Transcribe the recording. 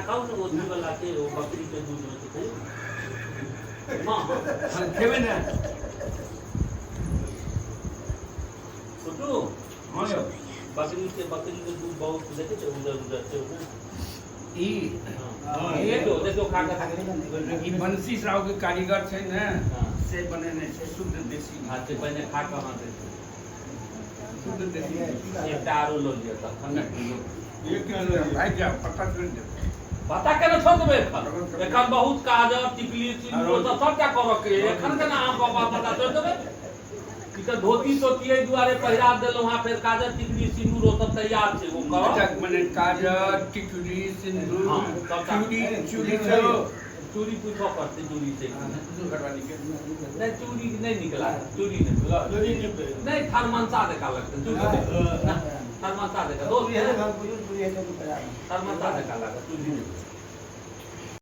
खाउ ने, ओ वाला छै, ओ बकरी के दूध होइ छै, खइयौ ने। हँ हँ, खेबै ने। छोटू। हँ यौ। बकरी के दूध बहुत देखै छै, उजर उजर छै ओ। ई हँ, देखियौ देखियौ, खा कऽ। ई बंसी साहु के कारीगर छै ने, से बनेने छै शुद्ध देसी। हँ, से पहिने खा कऽ अहाँ देखियौ। शुद्ध देसी। एकटा आरो लऽ लिअ तखन ने। भागि जाओ, पत्ता छोड़ि देब। पता केना छोड़ देबै एखन? एखन बहुत काजर, टिकली, सिन्दूर सब सबटा करऽ के अइ। एखन केना अहाँ बाबा पता छोड़ि देबै? ई तऽ धोती तोती एहि दुआरे पहिरा देलहुँ हँ, फेर काजर, टिकली, सिन्दूर ओ सब तैयार छै, ओ करब। अच्छा, मने काजर, टिकली, सिन्दूर? हँ, सबटा। चूड़ी, चूड़ी सेहो? चूड़ी पूछऽ पड़तै, चूड़ी छै कि नहि। घरवाली के। नहि, चूड़ी नहि नीक लागत, चूड़ी नहि। नहि, थरमनसा जकाँ लगतै चूड़ी नहि। थरमनसा जकाँ दोस्त, थरमनसा जकाँ लागत चूड़ी नहि।